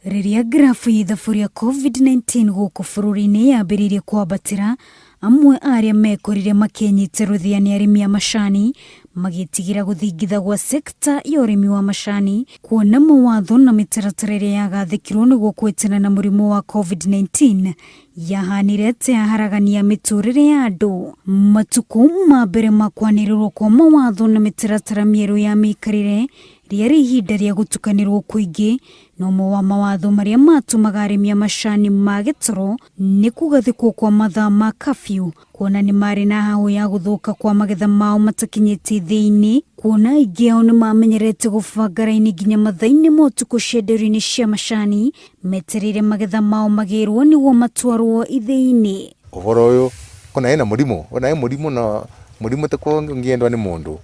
Rĩrĩa grafu ya ithabu rĩa Covid-19 gũkũ bũrũri-inĩ yambĩrĩirie kwambatĩra, amwe a arĩa mekorire makĩnyita rũthĩa nĩ arĩmi a macani, magĩtigĩra gũthingitha gwa sekta ya ũrĩmi wa macani, kuona mawatho na mĩtaratara ĩrĩa yagathĩkirwo nĩguo kũhĩtana na mũrimũ wa Covid-19 yahanire ta yaharagania mĩtũrĩre ya andũ. Matukũ ma mbere ma kwanĩrĩrwo kwa mawatho na mĩtaratara mĩerũ ya mĩikarĩre rĩarĩ ihinda rĩa gũtukanĩrwo kũingĩ, na ũmwe wa mawatho marĩa matũmaga arĩmi a macani mage toro nĩ kũgathĩkwo kwa mathaa ma curfew, kuona nĩ marĩ na hahũ ya gũthũka kwa magetha mao matakinyĩte ithĩi-inĩ, kuona aingĩ ao nĩ mamenyerete gũbanga raini nginya mathaa-inĩ ma ũtukũ cienderio-inĩ cia macani metereire magetha mao magĩrwo nĩguo matwarwo ithĩi-inĩ. Ũhoro ũyũ ona ena mũrimũ, ona ĩ mũrimũ no mũrimũ ti kũngĩendwa nĩ mũndũ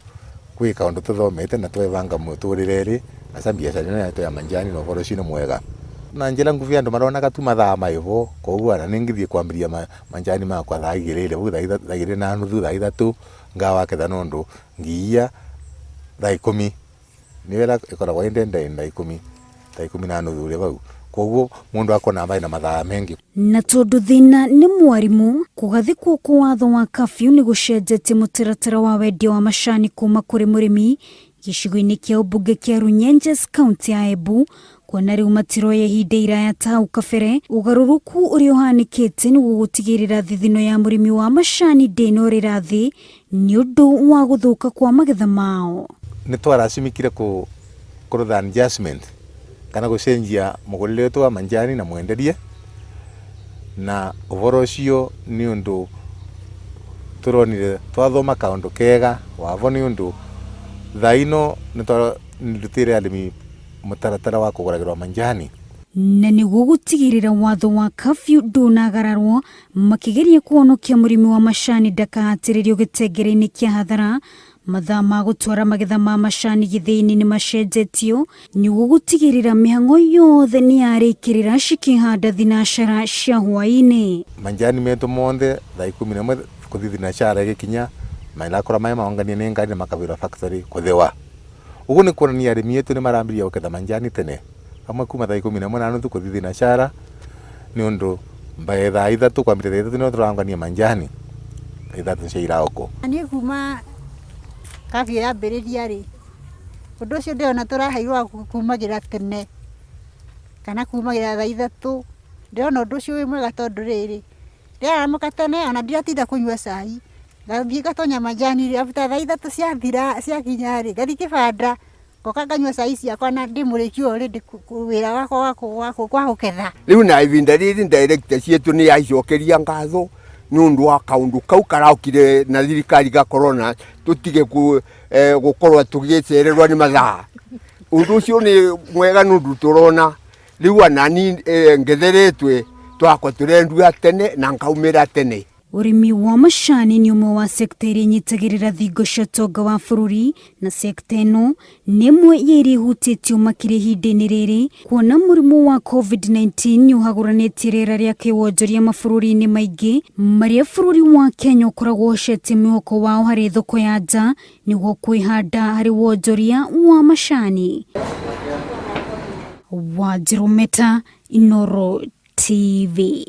gwĩ kaũndũ tũthomete na twebanga mũtũrĩre rĩ, asa biacara ĩno yaitũ ya manjani na ũhoro ũcio nĩ mwega. Na njĩra nguhĩ andũ maronaga tu mathaa marĩ ho, koguo ona nĩ ngĩthiĩ kwambĩrĩria manjani makwa thaa igĩrĩ rĩ, thaa igĩrĩ na nuthu, thaa ithatũ ngawaketha nĩ ũndũ ngiia thaa ikũmi. Nĩyo ĩrĩa ĩkoragwo ĩ ndende thaa ikũmi, thaa ikũmi na nuthu ũrĩa bau. Koguo mũndũ akona ena mathaa mengi. Na tondũ thĩna nĩ mwarimũ, kũgathĩkwo kwa watho wa curfew nĩ gũcenjetie mũtaratara wa wendia wa macani kuma kũrĩ mũrĩmi gĩcigo-inĩ kĩa ũmbunge kĩa Runyenjes kaunti ya Embu, kuona rĩu matiroya ihinda iraya ta hau kabere. Ũgarũrũku ũrĩa ũhanĩkĩte nĩguo gũtigĩrĩra thithino ya mũrĩmi wa macani ndĩnorĩra thĩ nĩ ũndũ wa gũthũka kwa magetha mao. Nĩ twaracimikire kũrutha adjustment kana gũcenjia mũgũrĩre witũ wa manjani na mwenderie, na ũhoro ũcio nĩ ũndũ tũronire twathoma kaũndũ kega wavo nĩ ũndũ thaa ino nĩ ndutĩire arĩmi mũtaratara wa kũgũragĩrwo manjani. Na nĩguo gũtigĩrĩra watho wa curfew ndũnagararwo, makĩgeria kũhonokia mũrĩmi wa macani ndakahatĩrĩrio gĩtengere-inĩ kĩa hathara, mathaa ma gũtwara magetha ma macani gĩthĩi-inĩ nĩ macenjetio nĩguo gũtigĩrĩra mĩhang'o yothe nĩ yarĩkĩrĩra cikĩhanda thinacara cia hwaĩ-inĩ. Manjani metũ monthe thaa 11 kũthi thinacara ĩgĩkinya marakora maĩ maonganie nĩ ngari na makabĩrwo factory kũthĩwa. Ũguo nĩ kuonania arĩmi aitũ nĩ marambĩrĩria kũgetha manjani tene, amwe kuma thaa 11 na nuthu kũthi thinacara nĩ ũndũ by thaa ithatũ kwambĩrĩria thaa ithatũ nĩho tũrongania manjani thaa ithatũ cia iraoko. Niĩ kuma curfew yambĩrĩria rĩ, ũndũ ũcio ndĩrona tũraheirwo wa kumagĩra tene kana kumagĩra thaa ithatũ, ndĩrona ũndũ ũcio wĩ mwega tondũ rĩrĩ, ndĩraramũka tene ona ndiratinda kũnyua cai, ngathiĩ ngatonya manjani rĩ, after thaa ithatũ ciathira ciakinya rĩ, ngathiĩ kĩbanda ngoka nganyua cai ciakwa na ndĩmũrĩkie already wĩra wakwa wa kũgetha. Rĩu na ivinda rĩrĩ director ciitũ nĩ yacokeria ngatho nĩ ũndũ wa kaũndũ kau karaokire na thirikari ga corona tũtige gũkorwo tũgĩcererwo nĩ mathaa. Ũndũ ũcio nĩ mwega nĩ ũndũ tũrona rĩu ona niĩ ngetheretwe twakwa tũrendua tene na nkaumĩra tene. Ũrĩmi wa macani nĩ ũmwe wa sekta iria inyitagĩrĩra thingo cia ũtonga wa bũrũri, na sekta ĩno nĩ ĩmwe ya iria ihutĩtio makĩria ihinda-inĩ rĩrĩ, kuona mũrimũ wa Covid-19 nĩ ũhagũranĩtie rĩera rĩa kĩwonjoria mabũrũri-inĩ maingĩ marĩa bũrũri wa Kenya ũkoragwo ũhocetie mwĩhoko wao harĩ thoko ya nja nĩguo kwĩhanda harĩ wonjoria wa macani. Wanjirũ Meta, Inooro TV.